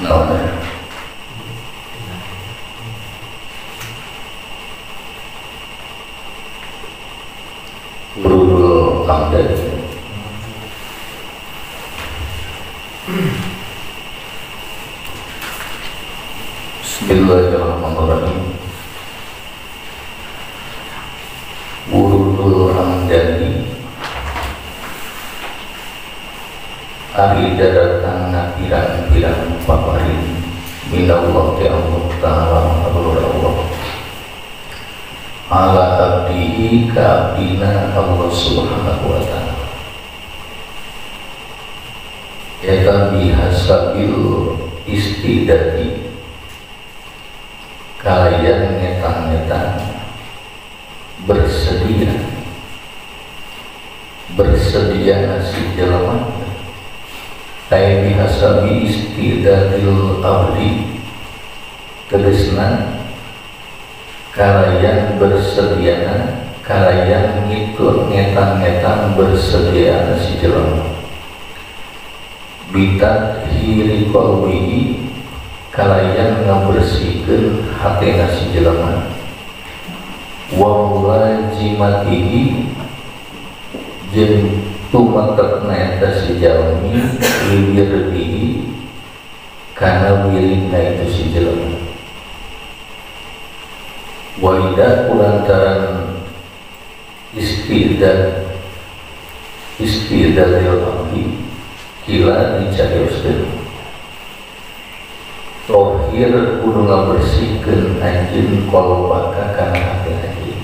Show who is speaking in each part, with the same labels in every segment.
Speaker 1: Naon Wurudul Amdad. Bismillahirrahmanirrahim. Wurudul Amdadi ari daratangna pirang-pirang paparin minallah ti Allah ta'ala Allah ala abdihi ka abdina Allah subhanahu wa ta'ala eta bihasabil istidadi kalayan ngetang-ngetang bersedia bersedia nasi jelema ay bihasabi istidadil abdi tegesna kalayan bersediana kalayan ngikut ngetang-ngetang bersedia nasi jelema bitat hiri qalbihi kalayan ngabersihkeun hatena si jelema wa mulazimatihi jeung tumatekna eta si jalmi liwirdihi kana wiridna itu si jelema walida kulantaran istidadil abdi kila dicarioskeun tohir kudu ngabersihkeun anjeun kolbaka kana hati anjeun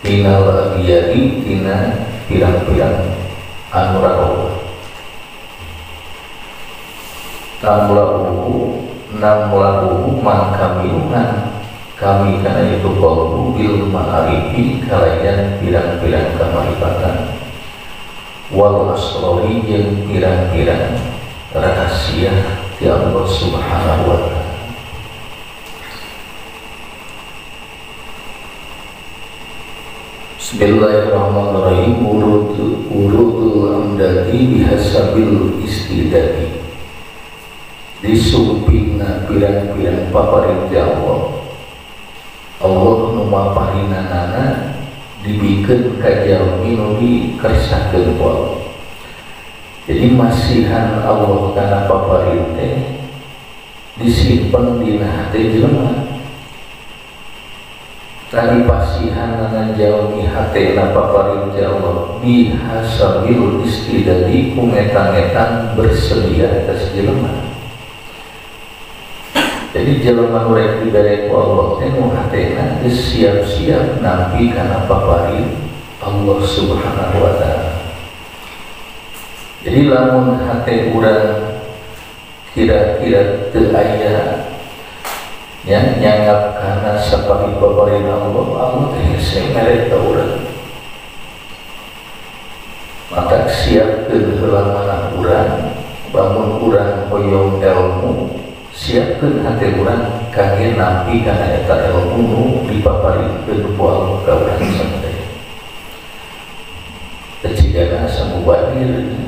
Speaker 1: tina lagiyadi tina pirang-pirang anu raroba tamlauhu namlauhu mangkamilunan kami kana itu kolbu bil ma'arifi kalayan pirang-pirang kamaripatan wal asrori jeung pirang-pirang rahasia ti Allah subhanahu wa ta'ala. Bismillahirrahmanirrahim. Wurudul amdadi bihasabil istidadi disumpingna pirang-pirang paparin ti Allah Allah nu maparinanana dibikeun ka jalmi nu dikersakeun ku Allah. Jadi masihan Allah kana paparin teh disimpen dina hate jelema. Tadi pasihanana jalmi hatena paparin teh Allah bihasabil istidadi ku ngetang-ngetang bersedia atas jelema. Jadi jelema nu rek dibere ku Allah teh nu hatena geus siap-siap nampi kana paparin Allah subhanahu wa ta'ala. Jadi lamun hate urang kira-kira teu aya nya nyanggap kana sapari paparin Allah, Allah teh hese mere ka urang. Maka siapkeun heula manah urang, bangun urang hoyong ilmu, siapkeun hate urang kangge nampi kana eta ilmu nu dipaparikeun ku Allah ka urang sadaya. Tecigana samubadir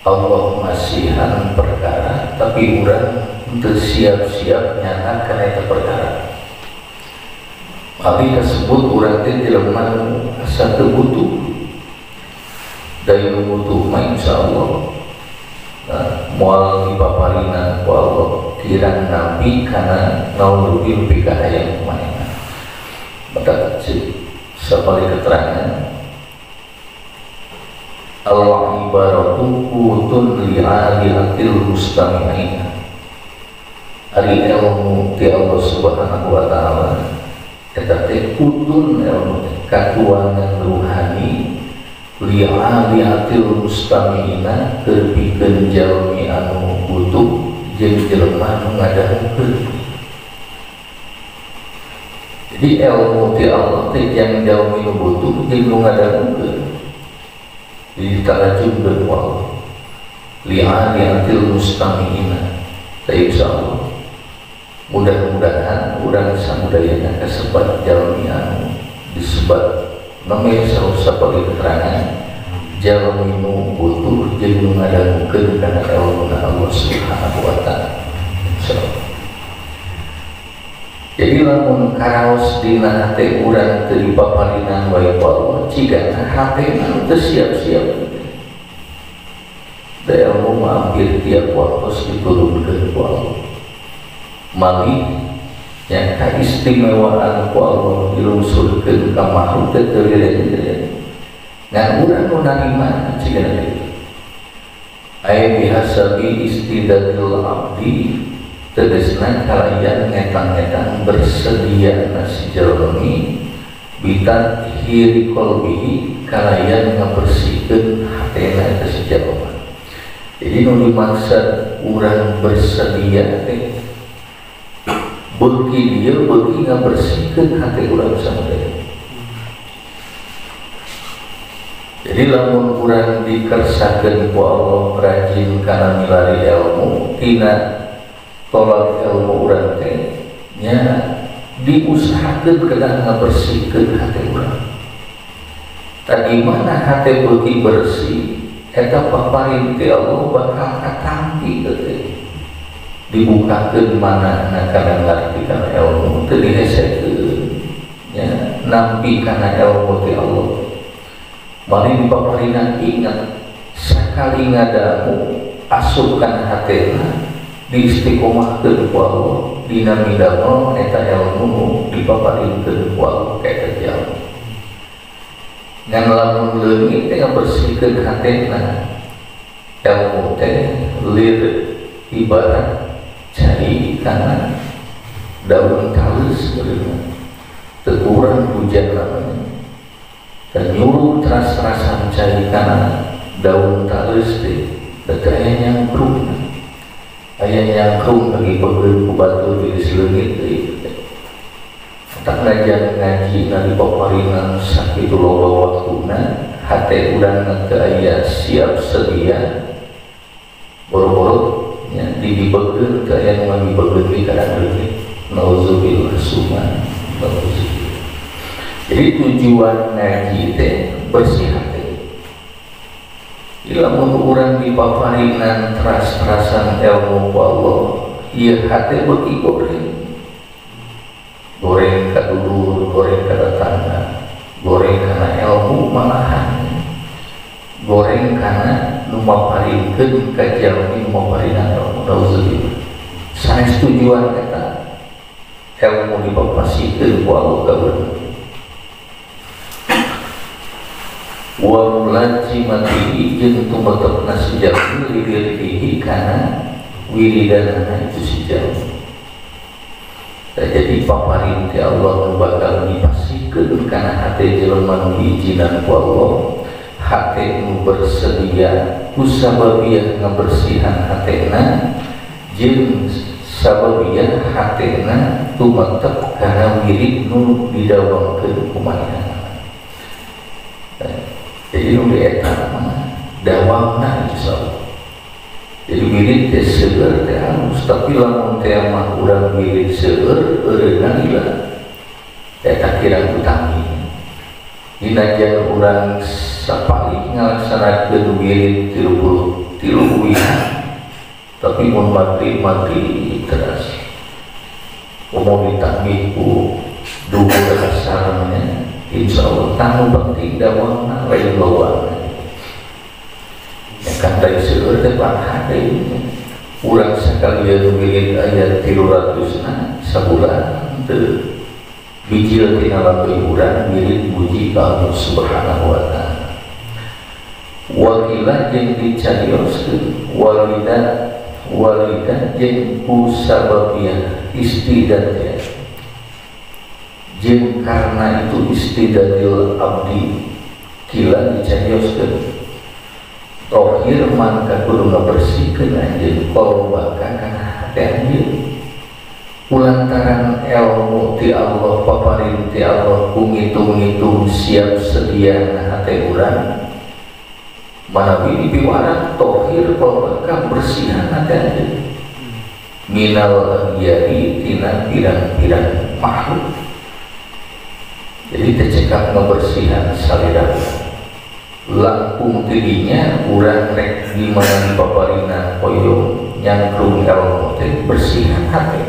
Speaker 1: Allah masihan perkara tapi urang teu siap-siap nyana kana eta perkara. Abi kasebut urang teh jelema nu asa teu butuh. Da nu butuh mah insyaallah moal dipaparinan ku Allah kirang nampi kana naon rugi pikahayang kumaha. Maka sapali keterangan Allah ibaratu kutun li'alihatil mustami'ina ari ilmu ti Allah subhanahu wa ta'ala eta teh kutun ilmu katuangan ruhani li'alihatil mustami'ina keur pikeun jalmi anu butuh jeung jelema nu ngadangukeun. Jadi ilmu ti Allah teh jang jalmi nu butuh jeung nu ngadangukeun ditarajum ku Allah li'alihatil mustami'ina. Insyaallah mudah-mudahan urang samudayana kasebat jalmi anu disebat nembe sapali keterangan jalmi nu butuh jeung nu ngadangukeun kana ilmuna Allah subhanahu wa ta'ala. Jadi lamun karaos dina hate urang teu dipaparinan wae ku Allah, cigana hatena teu siap-siap. Da ilmu mah hampir tiap waktu diturunkeun ku Allah. Malih yang kaistimewaan ku Allah dilungsurkeun ka makhluk teh teu liren-liren. Ngan urang nu narima cigana kitu. Ay bihasabi istidadil abdi, tegesna kalayan ngetang-ngetang bersedia nasi jalmi bitathiri qalbihi kalayan ngabersihkeun hatena eta si jalma. Jadi nu dimaksud urang bersedia teh beuki dieu beuki ngabersihkeun hate urang samudaya. Jadi lamun urang dikersakeun ku Allah rajin kana milari ilmu tina tolak ilmu urang teh nya diusahakeun kedah ngabersihkeun hate urang. Tadi mana hate beuki bersih eta paparin ti Allah bakal katampi teh. Dibukakeun manahna kana ngarti kana ilmu teu dihesekeun nya nampi kana ilmu ti Allah. Malih dipaparina ingat sakali ngadamu asupkan hatena diistiqomahkeun ku Allah dina midamel eta ilmu nu dipaparinkeun ku Allah ka eta jalma. Ngan lamun leungit teh ngabersihkeun hatena ilmu teh lir ibarat cai kana daun talus meureun teu kurang hujan namanya. Dan nyuruh teras-terasan cai kana daun talus teh teu aya nyangkrung. Aya nyangkrung bagi begeun ku batur di leungit deui. Tak najan ngaji na dipaparinan sakitu loba waktuna hate urang teu aya siap sedia boro-boro nya dibegeun teu aya nu ngagibegeun deui kana leungit. Nauzubillah summa nauzubillah. Jadi tujuan ngaji teh bersih hati. Lamun urang dipaparinan teras-terasan ilmu ku Allah, ieu hate beuki goreng. Goreng ka dulur, goreng ka tetangga, goreng kana ilmu malahan. Goreng kana nu maparinkeun ka jalmi nu maparinan ilmu. Nauzubillah. Sanes tujuan eta ilmu dipapasikeun ku Allah ka urang. Wa mulazimatihi jeung tumetepna si jalmi liwirdihi kana wiridanana itu si jalmi. Jadi paparin ti Allah nu bakal dipasikeun kana hate jelema nu diizinan ku Allah, hate nu bersedia ku sababiah ngabersihan hatena jeung sababiah hatena tumetep kana wirid nu didawangkeun ku manehna. Jadi nu dieta mah dawamna insyaallah. Jadi wirid teh seueur teh halus, tapi lamun teh mah urang wirid seueur eureunna lila. Eta kirang utami. Dinajan urang sapalih ngalaksanakeun wirid 33 uwihan, tapi mun maghrib teras. Umum ditambih ku duhur asarnya, insyaallah tanu penting dawamna lain bawaanna. Ya kan dari seueur teh hade urang sakalian wirid aya 300 na sabulan teu bijil tina lambe urang wirid muji ka Allah Subhanahu wa taala. Wakila jeung dicarioskeun walida jeung ku sababiah istidatnya jeung karena itu istidadil abdi kila dicarioskeun tohir mangka kudu ngabersihkeun anjeun qalbaka kana hate anjeun kulantaran ilmu ti Allah paparin ti Allah ku ngitung-ngitung siap sedia hate urang manawi dipiwaran tohir qalbaka bersihan hate anjeun minal aghyari tina pirang-pirang makhluk. Jadi tercekap ngebersihan salira langkung tidinya urang rek di mana dipaparinan hoyong nyangkrung ilmu teh bersihan hati.